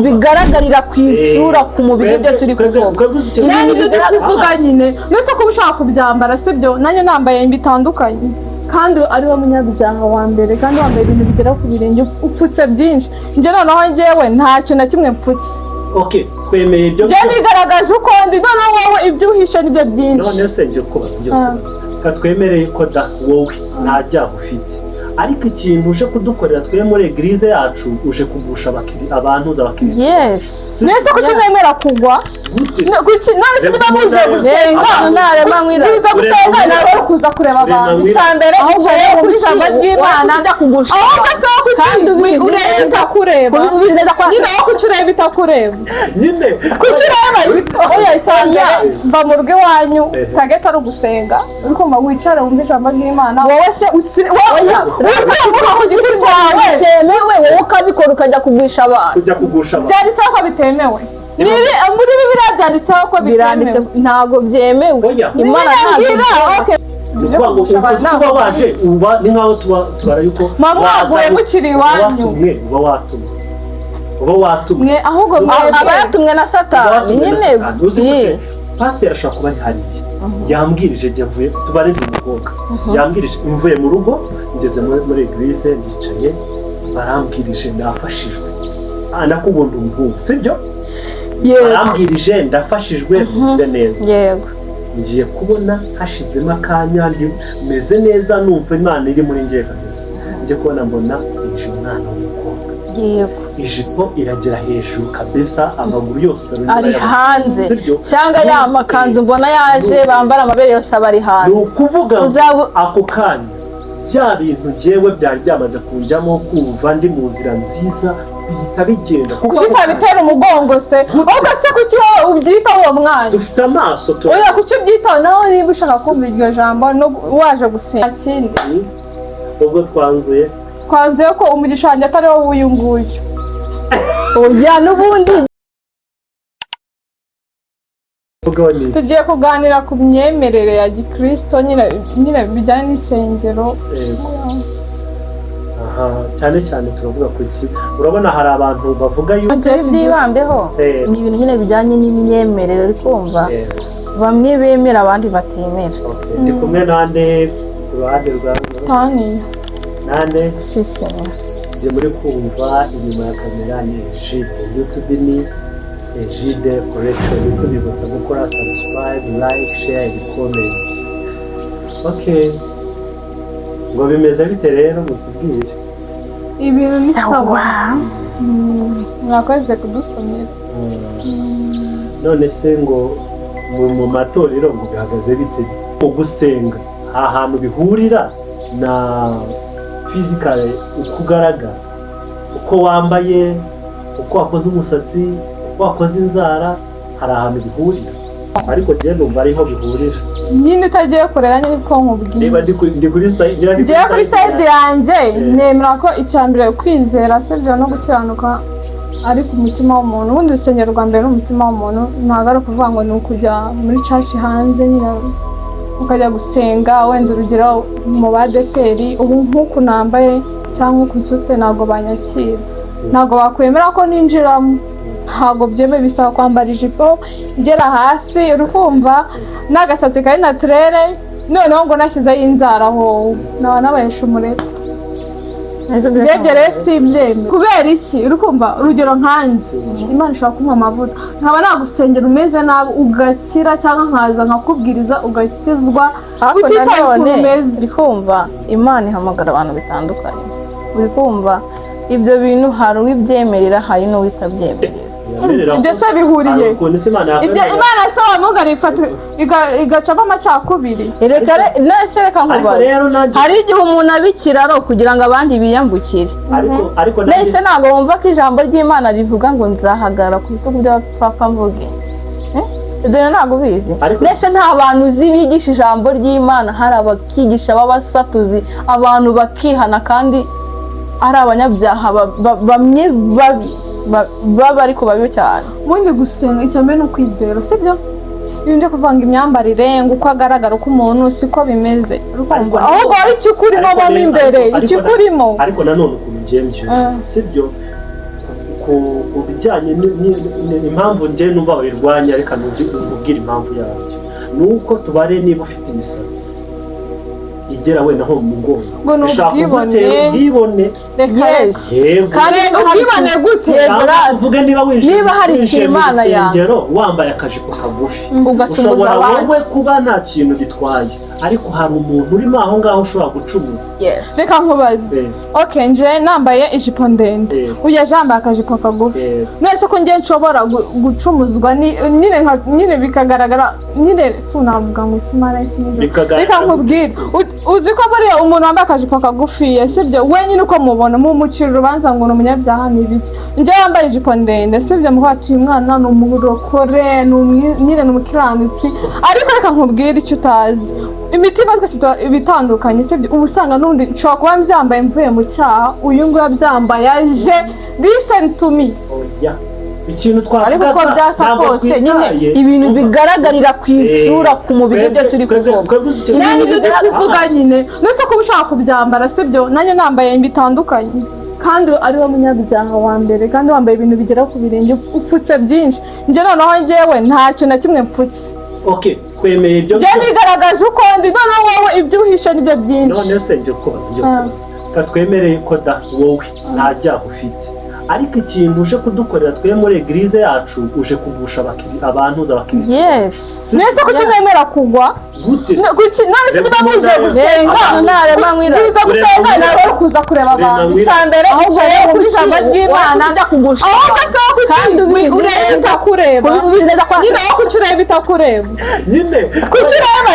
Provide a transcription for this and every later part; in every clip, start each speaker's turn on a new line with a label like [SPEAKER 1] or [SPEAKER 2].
[SPEAKER 1] Bigaragarira ku isura, ku mubiri, ibyo turi kuvuga.
[SPEAKER 2] Twebwe uzi icyo
[SPEAKER 3] Nanjye ibyo
[SPEAKER 1] bigaragara-
[SPEAKER 3] ndi kuvuga nyine, nese kuba ushaka kubyambara, sibyo? Nanjye nambaye bitandukanye, kandi ari we munyabyaha wa mbere, kandi wambaye ibintu bigera ku birenge, upfutse byinshi. Njye noneho njyewe nta kintu na kimwe mpfutse.
[SPEAKER 2] Okay, twemeye ibyo.
[SPEAKER 3] Njye nigaragaje uko ndi, noneho wowe ibyo uhishe nibyo byinshi.
[SPEAKER 2] None se njye kubaza, njye kubaza, reka twemereye ko da wowe nta byaha ufite, ariko ikintu uje kudukorera twe muri église yacu, uje kugusha abantu abakristo.
[SPEAKER 1] Yes.
[SPEAKER 3] Nese kuki mwemera kugwa?
[SPEAKER 2] Gute?
[SPEAKER 3] None se niba mugiye gusenga,
[SPEAKER 1] Narema nkwira.
[SPEAKER 3] kuza gusenga ntabwo ari ukuza kureba abantu. Icya mbere,
[SPEAKER 1] Ahubwo
[SPEAKER 3] icaye
[SPEAKER 1] wowe
[SPEAKER 3] ku ijambo ry'Imana.
[SPEAKER 1] ujya kugusha
[SPEAKER 3] Ahubwo se wowe kuki
[SPEAKER 1] Kandi ubizi
[SPEAKER 3] ureba
[SPEAKER 1] neza.
[SPEAKER 3] itakureba?
[SPEAKER 1] Ubizi neza ko
[SPEAKER 3] Nyine wowe kuki ureba itakureba?
[SPEAKER 2] Nyine.
[SPEAKER 3] Kuki ureba? Oya, icya mbere, va mu rugo iwanyu, target ari ugusenga, uri kumva? Wicare wumve ijambo ry'Imana.
[SPEAKER 1] Wowe se
[SPEAKER 3] Wowe uzamuka ku giti cyawe.
[SPEAKER 1] Bitemewe, wowe ukabikora, ukajya kugurisha abantu.
[SPEAKER 2] Kujya kugusha abantu.
[SPEAKER 3] Byanditseho ko bitemewe. Muri Bibiliya byanditseho ko
[SPEAKER 1] Biranditse
[SPEAKER 3] bitemewe.
[SPEAKER 1] Ntabwo byemewe.
[SPEAKER 2] Oya.
[SPEAKER 1] Imana ntabwo
[SPEAKER 3] Bibiliya
[SPEAKER 1] ibyemera.
[SPEAKER 3] Okay.
[SPEAKER 2] Ni ukuvuga ngo
[SPEAKER 3] Kugusha abantu
[SPEAKER 2] uzi kuba
[SPEAKER 3] ntabwo
[SPEAKER 2] waje
[SPEAKER 3] mbizi.
[SPEAKER 2] uba ni nkaho tuba tubara yuko
[SPEAKER 3] Muba mwaguye
[SPEAKER 2] wazanye-
[SPEAKER 3] mukiri
[SPEAKER 2] uba
[SPEAKER 3] iwanyu.
[SPEAKER 2] watumwe, uba watumwe, uba watumwe.
[SPEAKER 3] Mwe ahubwo
[SPEAKER 1] Aba
[SPEAKER 3] mwebwe
[SPEAKER 1] yatumwe na
[SPEAKER 2] Uba
[SPEAKER 1] Satani
[SPEAKER 2] watumwe na
[SPEAKER 1] nyine.
[SPEAKER 2] Satani. Uzi gute? Pasiteri ashobora kuba ari hariya yambwirije, njye mvuye, tubare ndi umukobwa, yambwirije mvuye mu rugo, ngeze muri église, ndicaye, barambwirije, ndafashijwe. Ah, nakubunda umuhungu, sibyo?
[SPEAKER 1] Yego.
[SPEAKER 2] Barambwirije, ndafashijwe, meze neza.
[SPEAKER 1] Yego.
[SPEAKER 2] Ngiye kubona hashizemo akanya, ndi meze neza, numva Imana iri muri ngiye kabisa, njye kubona mbona injiye umwana w'umukobwa, ijipo iragera hejuru kabisa, amaguru yose
[SPEAKER 1] Ari hanze.
[SPEAKER 2] Sibyo?
[SPEAKER 1] Cyangwa ya makanzu mbona yaje bambara, amabere yose aba ari
[SPEAKER 2] Ni
[SPEAKER 1] hanze.
[SPEAKER 2] ukuvuga ngo ako kanya bya bintu njyewe byari byamaze kunjyamo, kumva ndi mu nzira nziza, bihita bigenda kuko
[SPEAKER 3] Kuki utabitera umugongo se? Ahubwo se kuki wowe ubyitaho uwo mwanya?
[SPEAKER 2] Dufite amaso
[SPEAKER 3] Oya, kuki ubyitaho nawe niba ushaka kumva iryo jambo no waje gusenga? Kindi.
[SPEAKER 2] Ubwo twanzuye.
[SPEAKER 3] Twanzuye ko umugisha wanjye atari wowe uyu nguyu.
[SPEAKER 1] Oya, n'ubundi.
[SPEAKER 2] Ubwo ni
[SPEAKER 3] Tugiye kuganira ku myemerere ya gikristo nyine bijyanye n'insengero.
[SPEAKER 2] Yego. Aha cyane cyane turavuga ku ki? Urabona hari abantu bavuga yuko
[SPEAKER 1] Byibandeho ni ibintu nyine bijyanye n'imyemerere, uri kumva? Bamwe bemera, abandi batemera.
[SPEAKER 2] Okay. Ndi kumwe nande ku ruhande rwa
[SPEAKER 3] Tani.
[SPEAKER 2] Nande?
[SPEAKER 1] Sisi.
[SPEAKER 2] Njye muri kumva inyuma ya kamera ni Egide, YouTube ni Egide Collection. Tubibutsa gukora subscribe, like, share and comment. Okay, ngo bimeze bite rero? Mutubwire.
[SPEAKER 3] Ibintu ni sawa. Mwakoze kudutumira.
[SPEAKER 2] None se ngo mu matorero ngo bihagaze bite? Ugusenga nta hantu bihurira na physical, uko ugaragara, uko wambaye, uko wakoze umusatsi, uko wakoze inzara, hari ahantu bihurira? Ariko njyewe numva ariho bihurira.
[SPEAKER 3] Nyine utagiye kurera nyine ko nkubwiye.
[SPEAKER 2] Niba ndi kuri side, niba ndi
[SPEAKER 3] Ngewe kuri side yanjye nemera ko icya mbere kwizera, sibyo, no gukiranuka ari ku mutima w'umuntu. Ubundi urusengero rwa mbere ni umutima w'umuntu. Ntabwo ari ukuvuga ngo ni ukujya muri church hanze nyine ukajya gusenga. Wenda urugero mu badeperi, ubu nk'uku nambaye cyangwa nk'uku nsutse, ntabwo banyakira, ntabwo bakwemera ko ninjiramo, ntabwo byemewe. Bisaba kwambara ijipo igera hasi, uri kumva, n'agasatsi kari naturel. Noneho ngo nashyizeho inzara, aho naba nabayesha umureta. Byebyo rero si ibyemewe. Kubera iki? Uri kumva, urugero nkanjye, Imana ishobora kumpa amavuta, nkaba nagusengera umeze nabi ugakira, cyangwa nkaza nkakubwiriza ugakizwa,
[SPEAKER 1] Ariko
[SPEAKER 3] utitaye ukuntu
[SPEAKER 1] nanone
[SPEAKER 3] umeze.
[SPEAKER 1] Uri kumva, Imana ihamagara abantu bitandukanye, uri kumva? Ibyo bintu hari uwibyemerera, hari n'uwitabyemerera.
[SPEAKER 2] Yemerera.
[SPEAKER 3] Ibyo se bihuriye?
[SPEAKER 2] Hari ukuntu ese Imana
[SPEAKER 3] Ibyo
[SPEAKER 2] yakwemerera?
[SPEAKER 3] Imana se wamugara ifata igacamo amacakubiri?
[SPEAKER 1] Reka nese reka
[SPEAKER 2] Ariko
[SPEAKER 1] nkubaze.
[SPEAKER 2] rero nanjye
[SPEAKER 1] Hari igihe umuntu aba ikiraro kugira ngo abandi biyambukire.
[SPEAKER 2] Ariko nanjye
[SPEAKER 1] Nese ntabwo wumva ko ijambo ry'Imana rivuga ngo nzahagarara ku bitugu by'abapfapfa mvuge? Eh? Ibyo rero ntabwo ubizi? Nese nta bantu uzi bigisha ijambo ry'Imana, hari abakigisha b'abasatuzi, abantu bakihana kandi ari abanyabyaha, bamwe babi, baba ariko babi cyane.
[SPEAKER 3] Ubundi gusenga, icya mbere ni ukwizera, sibyo? Ibintu byo kuvanga imyambarire, ngo uko agaragara, uko umuntu, siko bimeze, uri kumva? Ahubwo wowe ikikurimo mo imbere, ikikurimo.
[SPEAKER 2] Ariko nanone ukuntu ngiye mbyumva, sibyo? Ku bijyanye impamvu njye numva babirwanya, reka nkubwire impamvu yabyo. Ni uko tubare niba ufite imisatsi igera wenda nko mu mugongo,
[SPEAKER 3] Ngo ni
[SPEAKER 2] ishaka
[SPEAKER 3] ubwibone.
[SPEAKER 2] kugutera ubwibone.
[SPEAKER 3] Reka.
[SPEAKER 1] Yes.
[SPEAKER 2] Yego.
[SPEAKER 1] Kandi
[SPEAKER 3] Ubwibone gute?
[SPEAKER 1] Yego.
[SPEAKER 2] Cyangwa tuvuge niba winjiye
[SPEAKER 1] Niba hari
[SPEAKER 2] winjiye
[SPEAKER 1] ikintu
[SPEAKER 2] mu
[SPEAKER 1] Imana
[SPEAKER 2] rusengero wambaye akajipo kagufi,
[SPEAKER 1] ugacumuza
[SPEAKER 2] ushobora
[SPEAKER 1] abandi.
[SPEAKER 2] wowe kuba nta kintu bitwaye, ariko hari umuntu urimo aho ngaho ushobora gucumuza.
[SPEAKER 1] Yes.
[SPEAKER 3] Reka nkubaze. Okay, nje nambaye ijipo ndende, ujya yambaye akajipo kagufi. None ko njye nshobora gucumuzwa nyine nyine bikagaragara nyine, si unavuga ngo ikimara isi nijoro.
[SPEAKER 2] Bikagaragara.
[SPEAKER 3] Reka nkubwire, uzi ko buriya umuntu wambaye akajipo kagufiya, sibyo, wenyine uko mubona mumucira urubanza ngo ni umunyabyaha, ni ibiki. Njye wambaye ijipo ndende, sibyo, muvuga ati uyu mwana ni umurokore, ni nyine ni umukiranutsi. Ariko reka nkubwire icyo utazi: imitima twese iba itandukanye, sibyo? Uba usanga n'undi nshobora kuba mbyambaye mvuye mu cyaha, uyu nguyu abyambaye aje, listen to me.
[SPEAKER 2] Oya, ikintu twavugaga
[SPEAKER 1] Ariko uko byasa
[SPEAKER 2] ntabwo
[SPEAKER 1] kose nyine,
[SPEAKER 2] twitaye.
[SPEAKER 1] ibintu bigaragarira ku isura, ku mubiri, ibyo turi kuvuga.
[SPEAKER 2] Twebwe uzi ikintu
[SPEAKER 3] Nanjye ibyo ndi
[SPEAKER 1] bigaragara-
[SPEAKER 3] kuvuga nyine, nuse kuba ushaka kubyambara, sibyo, nanjye nambaye bitandukanye, kandi ari we munyabyaha wa mbere, kandi wambaye ibintu bigera ku birenge, upfutse byinshi. Njye noneho njyewe nta kintu na kimwe mpfutse.
[SPEAKER 2] Okay, twemeye ibyo.
[SPEAKER 3] Njye nigaragaje uko ndi, noneho wowe ibyo uhishe nibyo byinshi.
[SPEAKER 2] None se njye kubaza ibyo kubaza, reka twemereye ko da wowe nta byaha ufite, ariko ikintu uje kudukorera twe muri église yacu, uje kugusha abantu abakirisitu.
[SPEAKER 1] Yes.
[SPEAKER 3] Nese kuki mwemera kugwa?
[SPEAKER 2] Gute se?
[SPEAKER 3] None se niba muje gusenga,
[SPEAKER 1] Reba, narema nkwira.
[SPEAKER 3] kuza gusenga ntabwo ari ukuza kureba abantu. Icya mbere, icaye kuri ijambo ry'Imana.
[SPEAKER 1] Ujya kugusha
[SPEAKER 3] Ahubwo se wowe kuki
[SPEAKER 1] Kandi ubizi
[SPEAKER 3] ureba
[SPEAKER 1] neza.
[SPEAKER 3] itakureba?
[SPEAKER 1] Ubizi neza ko
[SPEAKER 3] Nyine wowe kuki ureba itakureba?
[SPEAKER 2] Nyine.
[SPEAKER 3] Kuki ureba?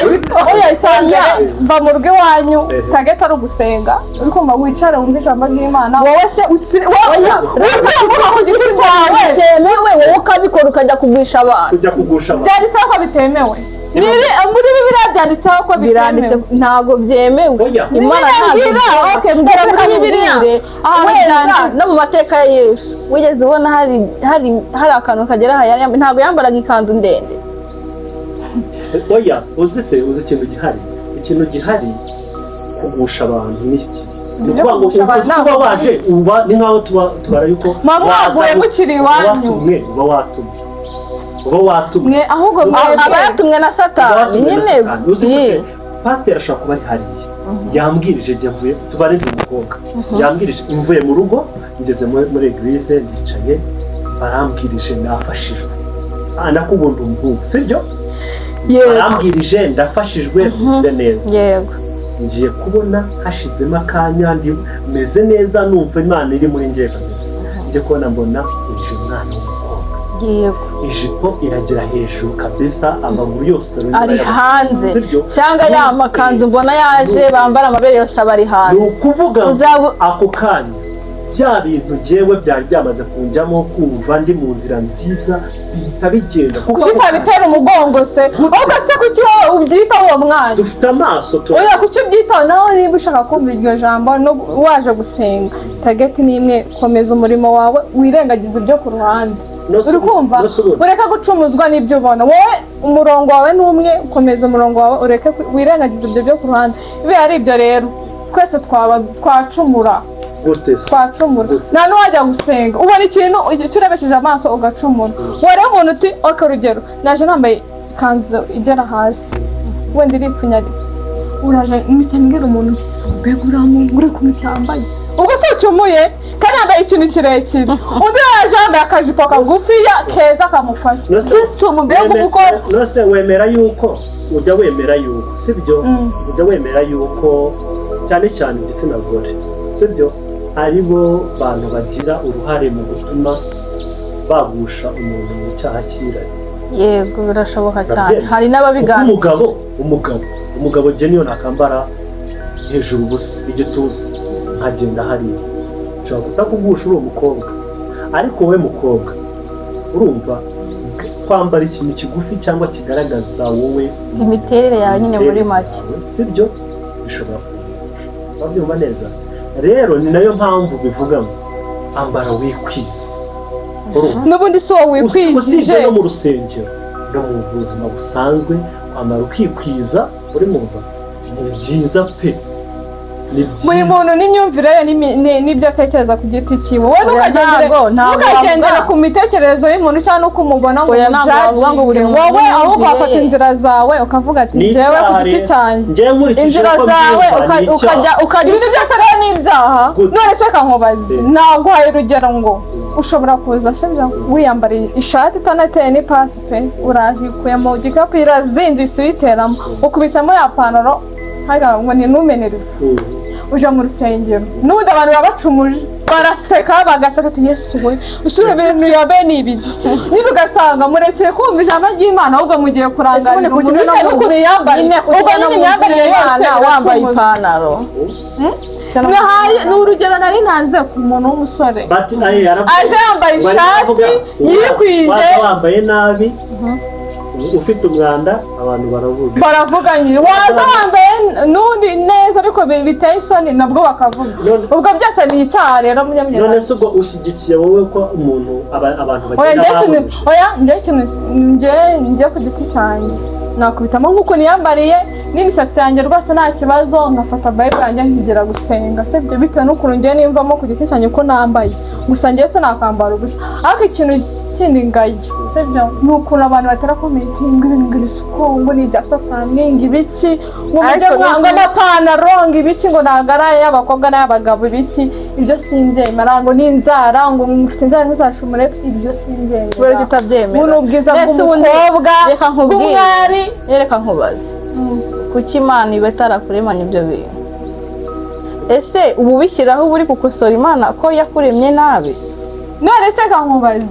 [SPEAKER 3] Oya, icya mbere, va mu rugo iwanyu, target ari ugusenga, uri kumva, wicare wumve ijambo ry'Imana.
[SPEAKER 1] Wowe se
[SPEAKER 3] Wowe uzamuka ku giti cyawe.
[SPEAKER 1] Bitemewe, wowe ukabikora, ukajya kugurisha abantu.
[SPEAKER 2] Kujya kugusha abantu.
[SPEAKER 3] Byanditseho ko bitemewe. Muri Bibiliya byanditseho ko
[SPEAKER 1] Biranditse,
[SPEAKER 3] bitemewe.
[SPEAKER 1] ntabwo byemewe.
[SPEAKER 2] Oya.
[SPEAKER 1] Imana ntabwo
[SPEAKER 3] Bibiliya mbwira,
[SPEAKER 1] byemera.
[SPEAKER 3] okay, mbwira
[SPEAKER 1] Reka
[SPEAKER 3] muri Bibiliya.
[SPEAKER 1] nkubwire,
[SPEAKER 3] Ahantu
[SPEAKER 1] wenda
[SPEAKER 3] byanditse.
[SPEAKER 1] no mu mateka ya Yesu, wigeze ubona hari akantu kagera aha ntabwo yambaraga ikanzu ndende?
[SPEAKER 2] Oya, uzi se, uzi ikintu gihari? Ikintu gihari, kugusha abantu ni iki? Ni
[SPEAKER 3] Ibyo
[SPEAKER 2] ukuvuga ngo
[SPEAKER 3] kugusha abantu
[SPEAKER 2] uzi kuba
[SPEAKER 3] ntabwo
[SPEAKER 2] waje
[SPEAKER 3] bizi.
[SPEAKER 2] uba ni nkaho tuba tubara yuko
[SPEAKER 3] Muba mwaguye
[SPEAKER 2] waza-
[SPEAKER 3] mukiri
[SPEAKER 2] uba
[SPEAKER 3] iwanyu.
[SPEAKER 2] watumwe, uba watumwe, uba watumwe.
[SPEAKER 3] Mwe ahubwo
[SPEAKER 1] Aba
[SPEAKER 3] mwebwe
[SPEAKER 1] yatumwe na
[SPEAKER 2] Uba
[SPEAKER 1] Satani
[SPEAKER 2] watumwe na
[SPEAKER 1] nyine.
[SPEAKER 2] Satani. Uzi gute?
[SPEAKER 1] Ye.
[SPEAKER 2] Pasiteri ashobora kuba ari hariya yambwirije, njye mvuye, tubare ndi umukobwa, yambwirije mvuye mu rugo, ngeze muri église, ndicaye, barambwirije, nafashijwe. Ah, nakubunda umuhungu, sibyo?
[SPEAKER 1] Yego.
[SPEAKER 2] Barambwirije, ndafashijwe, meze neza.
[SPEAKER 1] Yego.
[SPEAKER 2] Ngiye kubona hashizemo akanya, ndi meze neza, numva Imana iri muri njye kabisa. Ngiye kubona mbona ije umwana w'umukobwa,
[SPEAKER 1] Yego.
[SPEAKER 2] ijipo iragera hejuru kabisa, amaguru yose
[SPEAKER 1] Ari
[SPEAKER 2] urayabona.
[SPEAKER 1] hanze.
[SPEAKER 2] Sibyo?
[SPEAKER 1] Cyangwa ya makanzu mbona yaje bambara, amabere yose aba ari
[SPEAKER 2] Ni
[SPEAKER 1] hanze.
[SPEAKER 2] ukuvuga ngo
[SPEAKER 1] Uzaba
[SPEAKER 2] ako kanya bya bintu njyewe byari byamaze kunjyamo, kumva ndi mu nzira nziza, bihita bigenda kuko
[SPEAKER 3] Kuki utabitera umugongo se? Ahubwo se kuki wowe ubyitaho uwo mwanya?
[SPEAKER 2] Dufite amaso
[SPEAKER 3] Oya, kuki ubyitaho nawe? Niba ushaka kumva iryo jambo no waje gusenga, target ni imwe: komeza umurimo wawe, wirengagiza ibyo ku ruhande. Uri kumva?
[SPEAKER 2] No si ubundi.
[SPEAKER 3] Ureke gucumuzwa n'ibyo ubona. Wowe umurongo wawe ni umwe, komeza umurongo wawe, ureke wirengagize ibyo byo ku ruhande. Biba ari ibyo rero, twese twaba twacumura.
[SPEAKER 2] Gute se?
[SPEAKER 3] Twacumura. Nta n'uwajya gusenga, ubona ikintu icyo urebesheje amaso ugacumura. Wareba umuntu uti ok, urugero, naje nambaye ikanzu igera hasi, wenda iripfunyaritse, uraje mpise mbwira umuntu nti mbega uriya muntu uri ukuntu cyambaye, ubwo se ucumuye kandi yambaye ikintu kirekire? Undi yaje yambaye akajipo kagufiya keza kamufashe. Kristo, mbega umukobwa!
[SPEAKER 2] Nose wemera yuko ujya wemera yuko, sibyo, ujya wemera yuko cyane cyane igitsina gore, sibyo, ari bo bantu bagira uruhare mu gutuma bagusha umuntu mu cyaha cy'irari?
[SPEAKER 1] Yego, birashoboka cyane.
[SPEAKER 2] Urabyemera?
[SPEAKER 1] Hari
[SPEAKER 2] Kuko
[SPEAKER 1] n'ababigana.
[SPEAKER 2] umugabo njye niyo nakambara hejuru ubusa igituza nkagenda hariya, nshobora kutakugusha uri umukobwa, ariko wowe mukobwa, urumva, kwambara ikintu kigufi cyangwa kigaragaza wowe
[SPEAKER 1] Imiterere yawe nyine muri
[SPEAKER 2] imiterere
[SPEAKER 1] make.
[SPEAKER 2] yawe, sibyo, bishobora kugusha. Urabyumva neza? Rero ni nayo mpamvu bivuga ngo ambara wikwize. Urumva?
[SPEAKER 3] N'ubundi si wowe
[SPEAKER 2] Usibye
[SPEAKER 3] wikwijije.
[SPEAKER 2] no mu rusengero, no mu buzima busanzwe, kwambara ukikwiza, uri mumva, ni byiza pe. Ni byiza.
[SPEAKER 3] Buri muntu n'imyumvire ye n'ibyo atekereza ku giti cyiwe. Wowe
[SPEAKER 1] Oya, ntabwo
[SPEAKER 3] ntukagendere
[SPEAKER 1] wavuga.
[SPEAKER 3] ku mitekerereze y'umuntu cyangwa n'uko umubona ngo
[SPEAKER 1] Oya, ntabwo wavuga ngo buri
[SPEAKER 3] umujudginge.
[SPEAKER 1] muntu
[SPEAKER 3] Wowe ahubwo
[SPEAKER 1] n'imyumvire
[SPEAKER 3] wafata
[SPEAKER 1] ye.
[SPEAKER 3] inzira zawe ukavuga ati
[SPEAKER 2] Ni
[SPEAKER 3] njyewe ku
[SPEAKER 2] icyaha
[SPEAKER 3] giti
[SPEAKER 2] rero.
[SPEAKER 3] cyanjye.
[SPEAKER 2] Njyewe nkurikije
[SPEAKER 1] Inzira
[SPEAKER 2] uko
[SPEAKER 1] zawe
[SPEAKER 2] mbyumva, ni icyaha.
[SPEAKER 1] ukajya
[SPEAKER 3] Ibintu byose rero ni ibyaha.
[SPEAKER 2] Gute?
[SPEAKER 3] None se reka nkubaze, naguhaye urugero ngo ushobora kuza, sibyo, wiyambariye ishati itanateye n'ipasi pe, uraje uyikuye mu gikapu irazinze, uhise uyiteramo, ukubisemo ya pantaro hariya ngo ni ntumenere, uje mu rusengero, n'ubundi abantu baba bacumuje baraseka, bagaseka ati: "Yesu we, usubire ibintu yabe ni ibiki?" Niba ugasanga muretse kumva ijambo ry'Imana, ahubwo mugiye kurangarira umuntu bitewe n'ukuntu yiyambariye.
[SPEAKER 1] Nyine
[SPEAKER 3] Ubwo
[SPEAKER 1] kujya
[SPEAKER 3] nyine
[SPEAKER 1] no mu nzu
[SPEAKER 3] imyambarire yose
[SPEAKER 1] y'Imana wambaye
[SPEAKER 3] iracumuza.
[SPEAKER 1] ipantaro.
[SPEAKER 3] Mwahaye ni urugero nari ntanze ku muntu w'umusore
[SPEAKER 2] Bati aye yaravuze.
[SPEAKER 3] aje yambaye
[SPEAKER 2] Bari
[SPEAKER 3] ishati
[SPEAKER 2] kuvuga,
[SPEAKER 3] yikwije.
[SPEAKER 2] Waza wambaye nabi, ufite umwanda, abantu baravuga.
[SPEAKER 3] Baravuga nyine, waza wambaye n'undi neza ariko biteye isoni, nabwo bakavuga. Ubwo byose ni icyaha rero munyamyenda.
[SPEAKER 2] None se ubwo ushyigikiye wowe ko umuntu abantu
[SPEAKER 3] Oya,
[SPEAKER 2] bagenda
[SPEAKER 3] njye ikintu
[SPEAKER 2] bahuje?
[SPEAKER 3] Oya, njye ikintu njye ku giti cyanjye nakubitamo nk'uko niyambariye n'imisatsi yanjye rwose nta kibazo, nkafata Bible yanjye nkigira gusenga, sibyo, bitewe n'ukuntu njye nimvamo ku giti cyanjye ko nambaye. Gusa njye sinakwambara ubusa. Ariko ikintu kindi ngayo, sibyo, ni ukuntu abantu batera comment ngo ibintu ngo ibisuko ngo ni ibya satani, ngo ibiki, ngo mujye
[SPEAKER 1] Ariko
[SPEAKER 3] mwanga amapantaro, ngo ibiki, ngo ntabwo ari ay'abakobwa n'ay'abagabo, ibiki. Ibyo simbyemera. Ngo ni inzara, ngo mufite inzara nk'iza shumurete, ibyo simbyemera.
[SPEAKER 1] Kubera ko utabyemera.
[SPEAKER 3] Ubu ni ubwiza
[SPEAKER 1] Mbese ubundi
[SPEAKER 3] bw'umukobwa,
[SPEAKER 1] reka nkubwire.
[SPEAKER 3] bw'umwari.
[SPEAKER 1] Reka nkubaze, kuki Imana iba itarakuremanye ibyo bintu? Ese ubu ubishyiraho uba uri gukosora Imana ko yakuremye nabi?
[SPEAKER 3] None se reka nkubaze,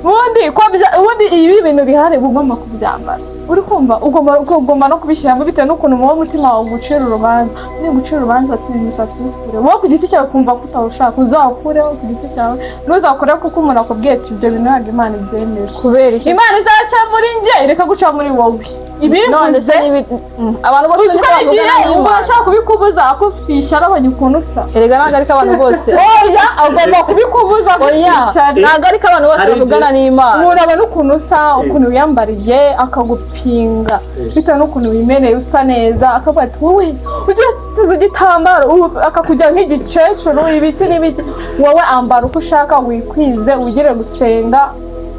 [SPEAKER 3] ubundi ko ubundi ibi bintu bihari uba ugomba kubyambara, uri kumva, ugomba no kubishyiramo bitewe n'ukuntu wowe umutima wawe ugucira urubanza. Niba ugucira urubanza ati uyu musatsi ukure, wowe ku giti cyawe kumva ko utawushaka, uzawukureho ku giti cyawe, ntuzawukure kuko umuntu akubwiye ati ibyo bintu ntabwo Imana ibyemera.
[SPEAKER 1] Kubera iki?
[SPEAKER 3] Imana izaca muri njye ireka guca muri wowe.
[SPEAKER 1] None se
[SPEAKER 3] Ibivuze
[SPEAKER 1] abantu bose
[SPEAKER 3] uzi ko
[SPEAKER 1] niko
[SPEAKER 3] igihe
[SPEAKER 1] bavugana
[SPEAKER 3] umuntu
[SPEAKER 1] n'Imana.
[SPEAKER 3] ashaka kubikubuza akufitiye ishyari, abonye ukuntu usa.
[SPEAKER 1] Erega ntabwo ariko abantu bose.
[SPEAKER 3] Oya, agomba kubikubuza akufitiye
[SPEAKER 1] Oya,
[SPEAKER 3] ishyari.
[SPEAKER 1] ntabwo ariko abantu bose
[SPEAKER 2] Hari
[SPEAKER 1] bavugana n'Imana.
[SPEAKER 3] Umuntu abona ukuntu usa, ukuntu wiyambariye, akagupinga bitewe n'ukuntu wimereye, usa neza, akavuga ati: "Wowe ujye uteze igitambaro," akakujya nk'igikecuru, ibiki n'ibiki. Wowe ambara uko ushaka, wikwize, wigire gusenga,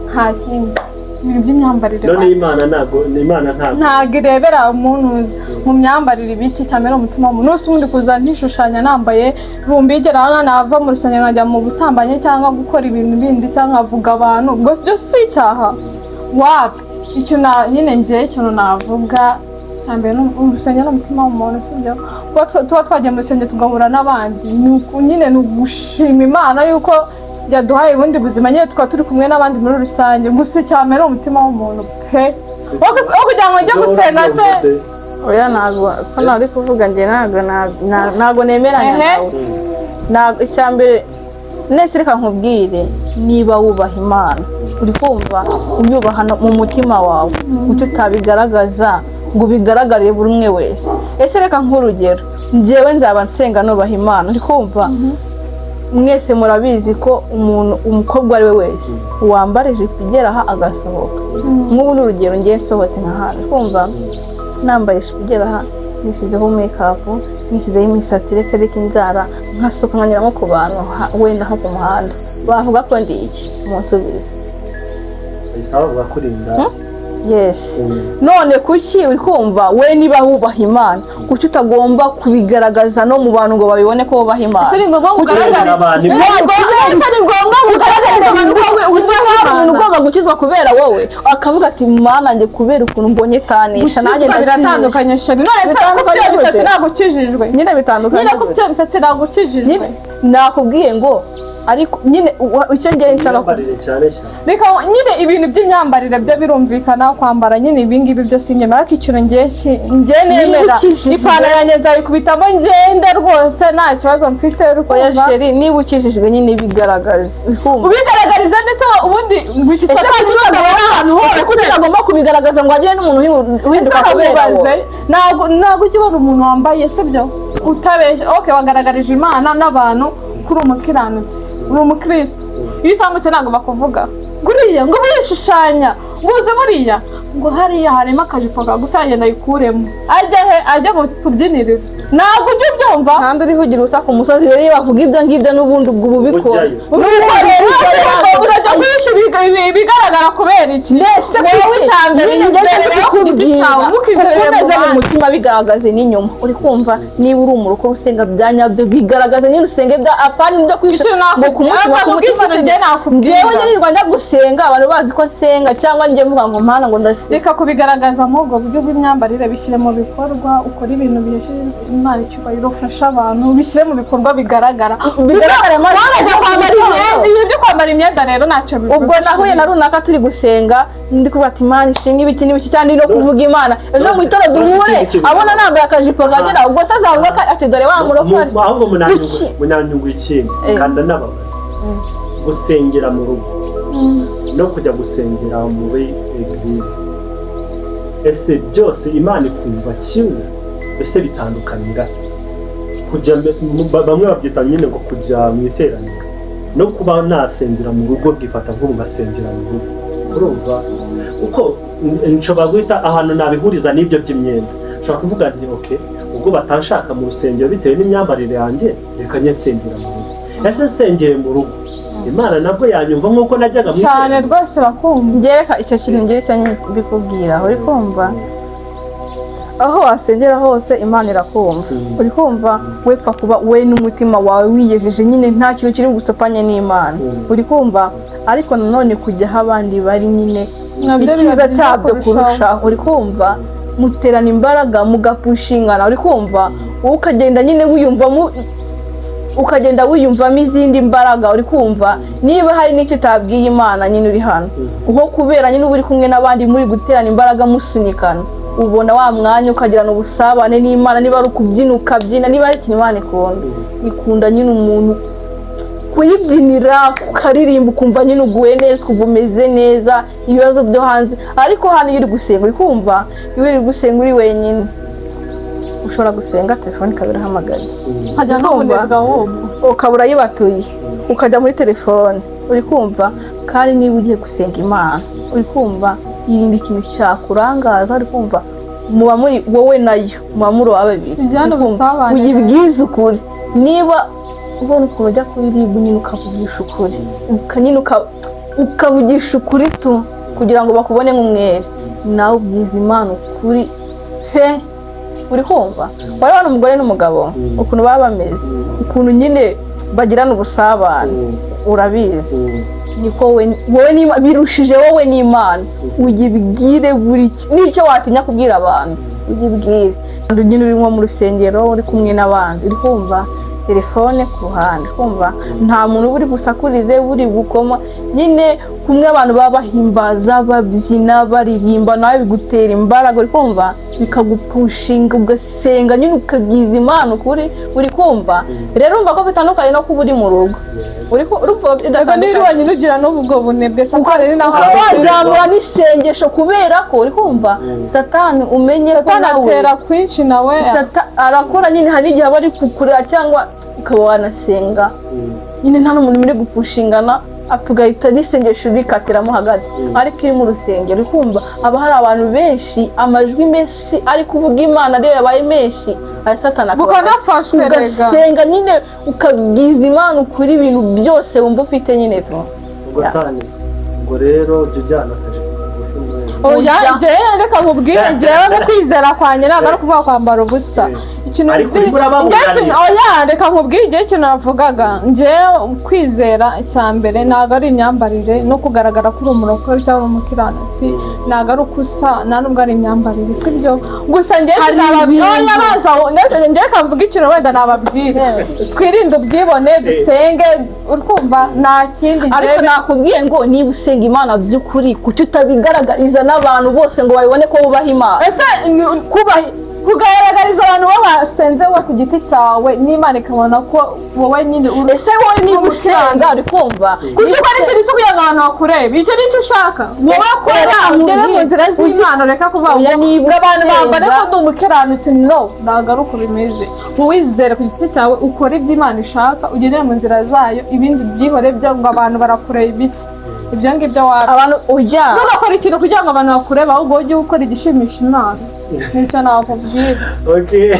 [SPEAKER 3] nta kindi. Ibintu by'imyambarire
[SPEAKER 2] None Imana ntabwo
[SPEAKER 3] ntabwo irebera umuntu mu myambarire, ibiki, cyane umutima w'umuntu wese. Ubundi kuza nkishushanya nambaye rumbigera hano, nava mu rusengero nkajya mu busambanyi cyangwa gukora ibintu bindi cyangwa nkavuga abantu, ubwo byo si icyaha? Wapi. Icyo na nyine ngewe ikintu navuga cya mbere ni urusengero ni umutima w'umuntu, sibyo? Kuba tuba twagiye mu rusengero tugahura n'abandi, ni nyine ni ugushima Imana yuko yaduhaye ubundi buzima, nyine tukaba turi kumwe n'abandi muri rusange. Gusa icya mbere ni umutima w'umuntu pe. Aho kugira ngo njye gusenga se
[SPEAKER 1] Oya, ntabwo ko nari kuvuga njye, ntabwo ntabwo nemeranya nawe. Ntabwo icya mbere nese reka nkubwire, niba wubaha Imana, uri kumva, uyubaha mu mutima wawe, kuki utabigaragaza ngo ubigaragarire buri umwe wese? Ese reka nk'urugero, njyewe nzaba nsenga nubaha Imana, uri kumva, mwese murabizi ko umuntu, umukobwa uwo ari we wese wambara ijipo igera aha agasohoka, nk'ubu ni urugero, ngiye nsohotse nka hano, uri kumva, nambaye ijipo igera aha, nisizeho makeup, nisizeho imisatsi, reka reka inzara, nkasohoka nkanyura nko ku bantu, wenda nko ku muhanda, bavuga ko ndi iki? Munsubize.
[SPEAKER 2] Bahita bavuga ko uri indaya.
[SPEAKER 1] Yes. None kuki, uri kumva, we niba wubaha Imana, kuki utagomba kubigaragaza no mu bantu ngo babibone ko wubaha Imana?
[SPEAKER 3] Ese ni ngombwa ngo ugaragare
[SPEAKER 2] Abantu
[SPEAKER 3] Ese ni ngombwa ngo ugaragarize abantu ko we
[SPEAKER 1] Uzi ko hari
[SPEAKER 3] ubaha
[SPEAKER 1] umuntu
[SPEAKER 3] Imana?
[SPEAKER 1] ugomba gukizwa kubera wowe, akavuga ati: "Mana, njye kubera ukuntu mbonye tanisha, nanjye
[SPEAKER 3] Gukizwa
[SPEAKER 1] ndakijijwe."
[SPEAKER 3] biratandukanye, chérie. None se ko ufite iyo
[SPEAKER 1] Bitandukanye
[SPEAKER 3] misatsi
[SPEAKER 1] gute?
[SPEAKER 3] ntabwo ukijijwe?
[SPEAKER 1] Nyine bitandukanye
[SPEAKER 3] Nyine ko
[SPEAKER 1] gute?
[SPEAKER 3] ufite iyo misatsi ntabwo ukijijwe?
[SPEAKER 1] Nyine nakubwiye ngo ariko nyine icyo ngiye nshaka
[SPEAKER 2] Imyambarire cyane cyane.
[SPEAKER 3] Reka nyine ibintu by'imyambarire byo birumvikana, kwambara nyine ibi ngibi byo sinyemera, ariko ikintu ngiye ngiye nemera,
[SPEAKER 1] ukijijwe-
[SPEAKER 3] ipantaro yanjye nzayikubitamo ngende rwose nta kibazo mfite, uri
[SPEAKER 1] Oya
[SPEAKER 3] kumva?
[SPEAKER 1] chérie, niba ukijijwe nyine bigaragaza, uri kumva?
[SPEAKER 3] Ubigaragariza ndetse ubundi ngo iki
[SPEAKER 1] Ese
[SPEAKER 3] satani
[SPEAKER 1] kuki
[SPEAKER 3] utagabana ahantu
[SPEAKER 1] ese kuki
[SPEAKER 3] hose.
[SPEAKER 1] utagomba kubigaragaza ngo hagire n'umuntu uhinduka
[SPEAKER 3] Ese
[SPEAKER 1] kubera
[SPEAKER 3] nkubaze,
[SPEAKER 1] wowe?
[SPEAKER 3] ntabwo ujya ubona umuntu wambaye, sibyo, utabeshya, okay, wagaragarije Imana n'abantu ko uri umukiranutsi, uri umukristo, iyo utambutse ntabwo bakuvuga nguriya, ngo wishushanya, ngo uze buriya, ngo hariya harimo akajipo kagufi, agenda ayikuremo, ajya he? Ajya mu tubyiniriro. Ntabwo ujya ubyumva.
[SPEAKER 1] Kandi uriho ugira ubusa ku musozi. Rero iyo bavuga ibyo ngibyo, n'ubundi ubwo uba ubikora.
[SPEAKER 2] Ujyayo.
[SPEAKER 3] Ubikora, urajya guhisha ibigaragara kubera iki?
[SPEAKER 1] Mbese
[SPEAKER 3] Wowe icya mbere
[SPEAKER 1] nyine njye
[SPEAKER 3] wizerera ku giti
[SPEAKER 1] kubikubwira,
[SPEAKER 3] cyawe, ntukizerere
[SPEAKER 1] kuko
[SPEAKER 3] mu
[SPEAKER 1] umeze mu
[SPEAKER 3] bandi.
[SPEAKER 1] mutima bigaragaze n'inyuma. Uri kumva, niba uri umurokore usenga bya nyabyo, bigaragaze nyine, usenge bya apana ibyo kwisha
[SPEAKER 3] Icyo
[SPEAKER 1] ngo ku mutima, ku
[SPEAKER 3] nakubwira,
[SPEAKER 1] mutima.
[SPEAKER 3] ikintu njye nakubwira.
[SPEAKER 1] Njyewe nirirwa njya gusenga abantu bazi ko nsenga, cyangwa njye mvuga ngo mpana ngo ndasenga?
[SPEAKER 3] Reka kubigaragaza muri ubwo buryo bw'imyambarire, bishyire mu bikorwa, ukore ibintu bihesha Imana icyubahiro, ufashe abantu, bishyire mu bikorwa bigaragara.
[SPEAKER 1] Bigaragara maze.
[SPEAKER 3] Warajya kwambara imyenda, ibintu byo kwambara imyenda rero ntacyo bivuze.
[SPEAKER 1] Ubwo nahuye na runaka turi gusenga, ndi kuvuga ati Imana ishimwe, ibiki n'ibiki, cyangwa ndi no kuvuga Imana. Ejo mu gitondo duhure,
[SPEAKER 2] Rwose ikindi
[SPEAKER 1] abona nambaye akajipo kagera, ubwo se azavuga ko ati dore wa murokore.
[SPEAKER 2] Ahubwo
[SPEAKER 1] Kuki?
[SPEAKER 2] Munanyungu ikindi kandi anababaza, gusengera mu rugo no kujya gusengera muri église, ese byose Imana ikumva kimwe? Ese bitandukanira kujya bamwe babyita nyine ngo kujya mu iteraniro no kuba nasengera mu rugo, nkifata nk'ubu ngasengera mu rugo. Urumva uko nshobora guhita ahantu nabihuriza n'ibyo by'imyenda, nshobora kuvuga nti ok, ubwo batanshaka mu rusengero bitewe n'imyambarire yanjye, reka njye nsengera mu rugo. Ese nsengeye mu rugo, Imana nabwo yanyumva nk'uko najyaga mu
[SPEAKER 3] Cyane.
[SPEAKER 2] iteraniro?
[SPEAKER 3] Rwose urakumva.
[SPEAKER 1] Ngereka icyo kintu, ngira icyo mbikubwira. Uri kumva, aho wasengera hose Imana irakumva. Uri kumva, wepfa kuba we n'umutima wawe wiyejeje nyine, nta kintu kiri bugusopanye n'Imana. Uri kumva, ariko nanone kujya aho abandi bari nyine,
[SPEAKER 3] Nabyo biba
[SPEAKER 1] icyiza
[SPEAKER 3] byiza
[SPEAKER 1] cyabyo
[SPEAKER 3] kurushaho.
[SPEAKER 1] kurusha, uri kumva, muterana imbaraga, mugapushingana. Uri kumva, wowe ukagenda nyine wiyumvamo, ukagenda wiyumvamo izindi mbaraga. Uri kumva, niba hari n'icyo utabwiye Imana nyine uri hano, kuko kubera nyine uba uri kumwe n'abandi, muri guterana imbaraga, musunikana, ubona wa mwanya ukagirana ubusabane n'Imana. Niba ari ukubyina ukabyina, niba ari ikintu Imana ikunda, ikunda nyine umuntu kuyibyinira, ukaririmba, ukumva nyine uguwe neza, ukumva umeze neza, ibibazo byo hanze. Ariko hano iyo uri gusenga, uri kumva, iyo uri gusenga uri wenyine, ushobora gusenga telefone ikaba irahamagaye.
[SPEAKER 3] Nkajya no kunebwa ahubwo.
[SPEAKER 1] Ukaba urayibatuye, ukajya muri telefone. Uri kumva, kandi niba ugiye gusenga Imana, uri kumva, yirinda ikintu cyakurangaza. Uri kumva, muba muri wowe nayo, muba muri uwa babiri.
[SPEAKER 3] Tujyane
[SPEAKER 1] Uri kumva?
[SPEAKER 3] ubusabane.
[SPEAKER 1] Uyibwize ukuri. Niba ubona ukuntu ujya kuri RIB nyine ukavugisha ukuri, nyine ukavugisha ukuri tu kugira ngo bakubone nk'umwere, nawe ubwiza Imana ukuri pe. Uri kumva, wari wabona umugore n'umugabo ukuntu baba bameze, ukuntu nyine bagirana ubusabane, urabizi. Niko wowe birushije wowe n'Imana, uyibwire buri n'icyo watinya kubwira abantu, uyibwire. Nyine uri nko mu rusengero, uri kumwe n'abandi, uri kumva, telefone ku ruhande, kumva nta muntu uba uri busakurize, buri gukoma. Nyine kumwe abantu baba bahimbaza, babyina, baririmba, nawe bigutera imbaraga. Uri kumva, bikagupushinga, ugasenga nyine, ukabwiza Imana ukuri. Uri kumva rero, urumva ko bitandukanye no kuba uri mu rugo. Urumva ko
[SPEAKER 3] Ego, niba uri
[SPEAKER 1] bidatandukanye.
[SPEAKER 3] wenyine ugira n'ubwo bunebwe, Satani ni naho
[SPEAKER 1] Ukaba
[SPEAKER 3] atera.
[SPEAKER 1] wazamura n'isengesho, kubera ko uri kumva Satani, umenye ko
[SPEAKER 3] Satani
[SPEAKER 1] nawe
[SPEAKER 3] atera kwinshi nawe.
[SPEAKER 1] Arakora nyine, hari igihe aba ari kukureba, cyangwa ukaba wanasenga nyine nta n'umuntu muri gupushingana, tugahita n'isengesho rikatiramo hagati. Ariko iri mu rusengero, uri kumva, haba hari abantu benshi, amajwi menshi ari kuvuga Imana, ariyo yabaye menshi aya Satani akaba
[SPEAKER 3] Bukanafashwe rega.
[SPEAKER 1] Ugasenga nyine, ukabwiza Imana ukuri ibintu byose wumva ufite nyine tu.
[SPEAKER 2] Ubwo tani, ubwo rero jya ujyana akajipo kagufi muri
[SPEAKER 3] Oya.
[SPEAKER 1] Oya.
[SPEAKER 3] Njyewe reka nkubwire, njyewe mu kwizera kwanjye ntabwo ari ukuvuga kwambara ubusa. Ikintu
[SPEAKER 2] Ariko
[SPEAKER 3] nzi
[SPEAKER 2] urimo urababuranira.
[SPEAKER 3] njyewe oya, reka nkubwire, igihe ikintu navugaga, njyewe kwizera icya mbere ntabwo ari imyambarire no kugaragara ko uri umurokore cyangwa uri umukiranutsi, ntabwo ari uko usa, nta nubwo ari imyambarire, sibyo gusa. Njyewe
[SPEAKER 1] Hari
[SPEAKER 3] nababwira
[SPEAKER 1] ibintu.
[SPEAKER 3] oya, banza njyewe reka mvuge ikintu wenda nababwira: twirinde ubwibone, dusenge. Uri kumva, nta kindi.
[SPEAKER 1] Ariko
[SPEAKER 3] Njyewe
[SPEAKER 1] nakubwiye ngo niba usenga Imana by'ukuri, kuki utabigaragariza n'abantu bose ngo babibone ko wubaha Imana?
[SPEAKER 3] Ese kuba kugaragariza abantu bo basenze wowe ku giti cyawe, n'Imana ikabona ko wowe nyine uri
[SPEAKER 1] Ese wowe niba usenga, uri kumva,
[SPEAKER 3] kuki ukora ikintu cyo kugira ngo abantu bakurebe? Icyo ni cyo ushaka wowe kora, ugere mu nzira z'Imana, reka kuvuga ngo
[SPEAKER 1] Oya, niba
[SPEAKER 3] ngo abantu
[SPEAKER 1] usenga-
[SPEAKER 3] bambone ko ndi umukiranutsi. No, ntabwo ari uko bimeze. Wowe wizere ku giti cyawe, ukore ibyo Imana ishaka, ugendere mu nzira zayo, ibindi byihore byo ngo abantu barakureba iki. Ibyo ngibyo wapi.
[SPEAKER 1] Abantu ujya
[SPEAKER 3] Ntugakore ikintu kugira ngo abantu bakurebe, ahubwo ujye ukora igishimisha Imana. Nicyo nakubwira.
[SPEAKER 2] Okay,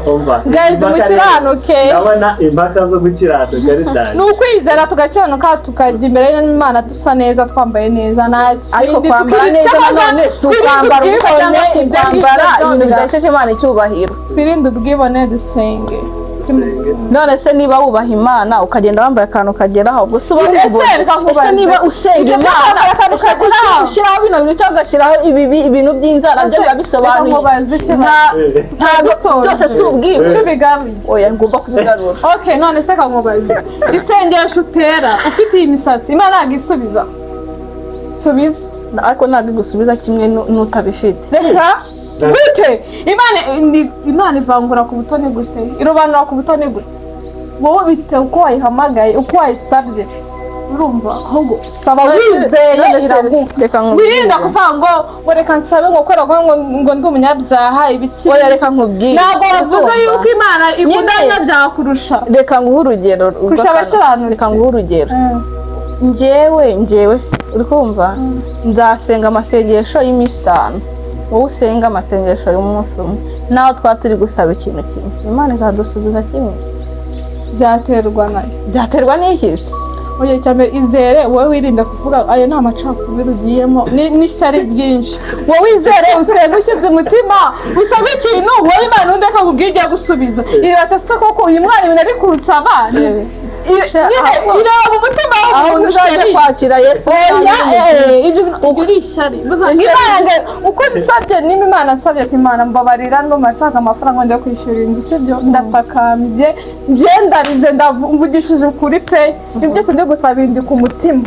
[SPEAKER 2] umva.
[SPEAKER 3] Guys,
[SPEAKER 2] Impaka
[SPEAKER 3] mukiranuke.
[SPEAKER 2] Ndabona impaka zo gukiranuka ari dani.
[SPEAKER 3] Ni ukwizera, tugakiranuka, tukajya imbere y'Imana dusa neza, twambaye neza, nta
[SPEAKER 1] Ariko
[SPEAKER 3] kindi.
[SPEAKER 1] kwambara neza nanone si ukwambara ubusa cyangwa
[SPEAKER 3] Ibyo
[SPEAKER 1] kwambara
[SPEAKER 3] ngibyo
[SPEAKER 1] ibintu bidahesheje Imana icyubahiro.
[SPEAKER 3] Twirinde ubwibone, dusenge.
[SPEAKER 2] Dusenge.
[SPEAKER 1] None se niba wubaha Imana ukagenda wambaye akantu kageraho gusa, uba
[SPEAKER 3] Ese
[SPEAKER 1] wibona?
[SPEAKER 3] reka nkubaze.
[SPEAKER 1] Ese niba usenga
[SPEAKER 3] Ibyo
[SPEAKER 1] Imana,
[SPEAKER 3] kwambara akantu
[SPEAKER 1] ese kuki
[SPEAKER 3] kageraho?
[SPEAKER 1] ushyiraho bino bintu cyangwa ugashyiraho ibintu by'inzara byo biba bisobanuye?
[SPEAKER 3] Reka nkubaze ikibazo.
[SPEAKER 1] Ntabwo
[SPEAKER 3] Dusoje.
[SPEAKER 1] byose si ubwibone.
[SPEAKER 3] Icyo ubigaruye.
[SPEAKER 1] Oya, ngomba kubigarura.
[SPEAKER 3] Okay, none se kankubaze, isengesho utera ufite iyi misatsi, Imana ntabwo isubiza? Subiza.
[SPEAKER 1] Ariko ntabwo igusubiza kimwe n'utabifite.
[SPEAKER 3] Reka, gute? Imana Imana ivangura ku butoni gute? Irobanura ku butoni gute? Wowe bitewe uko wayihamagaye, uko wayisabye, urumva? Ahubwo saba wizeye,
[SPEAKER 1] None se
[SPEAKER 3] iraguha.
[SPEAKER 1] Reka nkubwire.
[SPEAKER 3] Wirinda kuvuga ngo reka nsabe, ngo kubera ko ngo ndi umunyabyaha, ibiki.
[SPEAKER 1] Oya, reka nkubwire.
[SPEAKER 3] Ntabwo wavuze yuko Imana ikunda
[SPEAKER 1] Nyine.
[SPEAKER 3] abanyabyaha kurusha
[SPEAKER 1] Reka nguhe urugero
[SPEAKER 3] kurusha abakiranutsi.
[SPEAKER 1] Reka nguhe urugero. Njyewe uri kumva, nzasenga amasengesho y'iminsi 5, wowe usenga amasengesho y'umunsi umwe, naho twaba turi gusaba ikintu kimwe, Imana izadusubiza kimwe?
[SPEAKER 3] Byaterwa nayo.
[SPEAKER 1] Byaterwa n'iki se?
[SPEAKER 3] Oya, icya mbere izere wowe, wirinde kuvuga, ayo ni amacakubiri ugiyemo n'ishyari ryinshi. Wowe izere, usenge ushyize umutima, usaba ikintu wowe Imana, undi akakubwira igiye gusubiza, irata se koko uyu mwana ibintu ari kunsaba nyine ireba mu mutima
[SPEAKER 1] Aho
[SPEAKER 3] w'umuntu
[SPEAKER 1] uzajya
[SPEAKER 3] ishyari.
[SPEAKER 1] kwakira Yesu.
[SPEAKER 3] Oya, ibyo ni ishyari. Imana uko nsabye, niba Imana nsabye ati: "Imana mbabarira, ndumva nshaka amafaranga njya kwishyura inzu," sibyo? Ndatakambye, ndarize, mvugishije ukuri pe, ibyo byose ndi gusaba bindi ku mutima,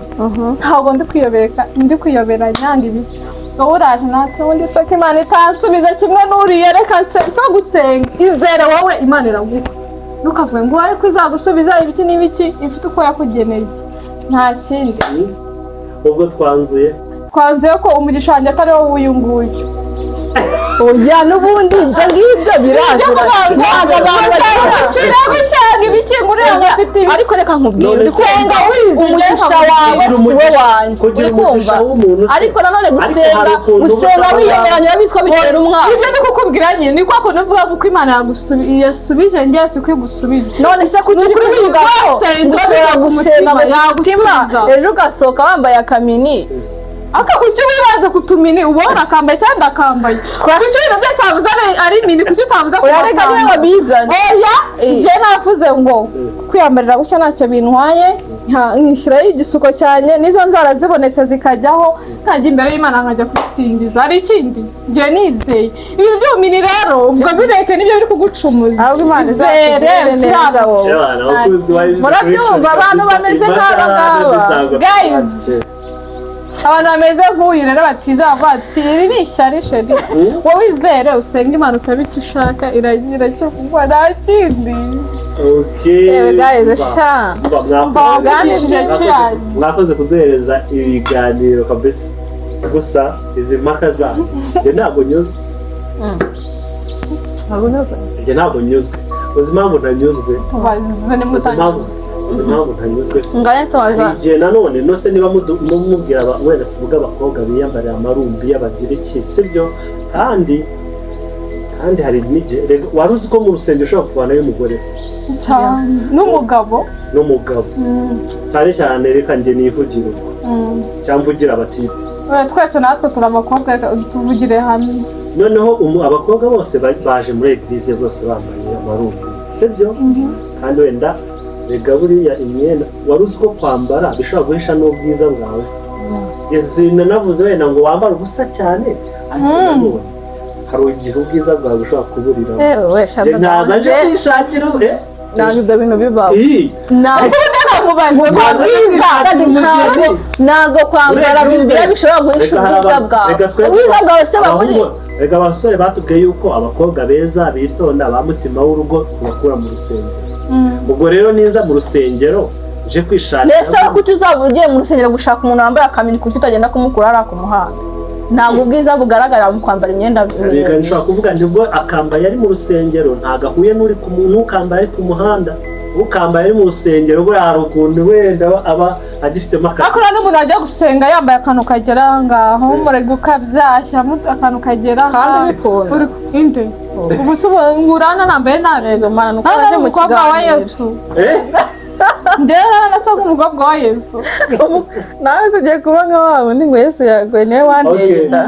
[SPEAKER 3] ntabwo ndi kwiyobereka, ndi kwiyoberanya ngo ibiki. Wowe uraje natwe ubundi soko Imana itansubiza kimwe n'uriya, reka nse gusenga. Izere wowe, Imana iraguha. Ntukavuge ngo ariko izagusubiza ibiki n'ibiki, ifite uko yakugeneye, nta kindi.
[SPEAKER 2] Ubwo twanzuye.
[SPEAKER 3] Twanzuye ko umugisha wanjye atari wowe uyu nguyu.
[SPEAKER 1] Oya, n'ubundi ibyo ngibyo birazira, ntabwo abantu bagira
[SPEAKER 3] Kiragushaka ibiki ngo uriya ngo ufite ibiki?
[SPEAKER 1] Ariko reka nkubwire.
[SPEAKER 2] None
[SPEAKER 1] Uri
[SPEAKER 2] se-
[SPEAKER 1] kumva,
[SPEAKER 3] Senga wizeye.
[SPEAKER 1] umugisha wawe
[SPEAKER 2] Kugira
[SPEAKER 1] si wo
[SPEAKER 2] umugisha-
[SPEAKER 1] wanjye.
[SPEAKER 2] kugira
[SPEAKER 1] Uri kumva?
[SPEAKER 2] umugisha w'umuntu se-
[SPEAKER 1] Ariko nanone
[SPEAKER 2] Ariko
[SPEAKER 1] gusenga
[SPEAKER 2] hari ukuntu
[SPEAKER 1] gusenga
[SPEAKER 2] uba
[SPEAKER 1] wiyoberanya, urabizi ko bitera umwana.
[SPEAKER 3] Ibyo ndi kukubwira nyine ni kwa kuntu uvuga ko Imana yasubije, njye si ko igusubije.
[SPEAKER 1] None se kuki uri
[SPEAKER 3] Ni ukuri
[SPEAKER 1] kuvuga ko
[SPEAKER 3] wasenze
[SPEAKER 1] ushobora
[SPEAKER 3] ubivuga ku
[SPEAKER 1] gusenga
[SPEAKER 3] mutima,
[SPEAKER 1] mu mutima,
[SPEAKER 3] yagusubiza.
[SPEAKER 1] ejo ugasohoka wambaye akamini?
[SPEAKER 3] Aka kuki wibanze ku tumini? Ubona akambaye cyangwa ndakambaye? Kuki ibintu byose wavuze ari mini? Kuki utavuze ku
[SPEAKER 1] Urarega niwe
[SPEAKER 3] magambo?
[SPEAKER 1] wabizanye.
[SPEAKER 3] Oya.
[SPEAKER 1] Eh.
[SPEAKER 3] Njye navuze ngo kwiyambarira gutya ntacyo bintwaye, nkishyiraho igisuko cyane, n'izo nzara zibonetse zikajyaho, nkajya imbere y'Imana nkajya kubisingiza. Hari ikindi? Njye nizeye ibintu by'ubumini rero, ubwo bireke, nibyo biri kugucumuza.
[SPEAKER 1] Ahubwo Imana
[SPEAKER 3] Izere,
[SPEAKER 1] izakugirire neza
[SPEAKER 3] ukiranuke.
[SPEAKER 1] wowe.
[SPEAKER 2] Abana, abakunzi ba
[SPEAKER 1] Murabyumva, abantu bameze nk'aba ngaba.
[SPEAKER 3] Guys. Abantu bameze nk'uyu rero batizera, bavuga ati iri ni ishyari. Chéri, wowe izere, usenge Imana, usabe icyo ushaka, iragira icyo kuguha, nta kindi.
[SPEAKER 2] Okay.
[SPEAKER 1] Yewe guys, sha.
[SPEAKER 2] Umva,
[SPEAKER 3] Umva, wavugishije cheers.
[SPEAKER 2] Mwakoze kuduhereza ibiganiro kabisa. Gusa izi mpaka zanyu, njye ntabwo nyuzwe. Njye ntabwo nyuzwe. Uzi impamvu ntanyuzwe?
[SPEAKER 3] Tubaze.
[SPEAKER 2] Uzi impamvu?
[SPEAKER 3] Nimutanyuze.
[SPEAKER 2] Uzi impamvu ntanyuzwe se?
[SPEAKER 1] Ngaya tubaza.
[SPEAKER 2] Igihe nanone no se niba mubwira wenda tuvuge abakobwa biyambarira amarumbi bagira iki, sibyo? Kandi hari n'igihe rega, wari uzi ko mu rusengero ushobora kuvanayo umugore se?
[SPEAKER 3] Cyane, n'umugabo.
[SPEAKER 2] N'umugabo cyane cyane. Reka njye nivugire ubwo cyangwa mvugira abatipe.
[SPEAKER 3] Oya, twese natwe turi abakobwa, reka tuvugire hamwe.
[SPEAKER 2] Noneho abakobwa bose baje muri église bose bambaye amarumbi, sibyo? Kandi wenda rega buriya imyenda, wari uzi ko kwambara bishobora guhisha n'ubwiza bwawe? Sinanavuze wenda ngo wambare ubusa cyane, ariko nanone hari igihe ubwiza bwawe bushobora kuburiramo.
[SPEAKER 1] Ewe.
[SPEAKER 2] Njye nkaza nje kwishakira
[SPEAKER 1] Ntabwo ibyo bintu bibaho.
[SPEAKER 2] Ii,
[SPEAKER 1] Ntabwo
[SPEAKER 3] Nkamubaze
[SPEAKER 2] Nkaza
[SPEAKER 1] ubwiza
[SPEAKER 2] kwishakira umugeni.
[SPEAKER 1] ntabwo kwambara
[SPEAKER 2] Muri
[SPEAKER 1] rumbiya
[SPEAKER 2] église,
[SPEAKER 1] bishobora guhisha
[SPEAKER 2] reka hari
[SPEAKER 1] ubwiza bwawe.
[SPEAKER 2] reka twebwe
[SPEAKER 1] Ubwiza bwawe se baburi?
[SPEAKER 2] Reka abasore batubwiye yuko abakobwa beza bitonda, ba mutima w'urugo, tubakura mu rusengero. Ubwo rero niza mu rusengero nje kwishakira
[SPEAKER 1] Mbese wowe kuki uzaba ugiye mu rusengero gushaka umuntu wambaye akamini, kuki utagenda kumukura hariya ku muhanda? Ntabwo ubwiza bugaragara mu kwambara imyenda
[SPEAKER 2] Reka
[SPEAKER 1] miremire.
[SPEAKER 2] nshobora kuvuga nibwo akambaye ari mu rusengero ntabwo ahuye n'uri ku muntu ukambaye ari ku muhanda. Ukambaye ari mu rusengero, buriya hari ukuntu wenda aba agifitemo akazi.
[SPEAKER 3] Ariko nta n'umuntu wajya gusenga yambaye akantu kagera aho ngaho, umurego ukabyashyamo akantu kagera
[SPEAKER 1] Kandi
[SPEAKER 3] aha.
[SPEAKER 1] ubikunda.
[SPEAKER 3] Uri inde? Ubu se ubu ngurana nambaye nabi?
[SPEAKER 1] Yego mana, uko
[SPEAKER 3] Hano
[SPEAKER 1] waje
[SPEAKER 3] ari
[SPEAKER 1] mu
[SPEAKER 3] umukobwa wa
[SPEAKER 1] kiganiro.
[SPEAKER 3] Yesu. Njyewe nasa nk'umukobwa wa Yesu.
[SPEAKER 1] Ubu nawe tugiye kuba nka wa wundi ngo Yesu yaguye niwe wanteye
[SPEAKER 2] Okay.
[SPEAKER 1] inda.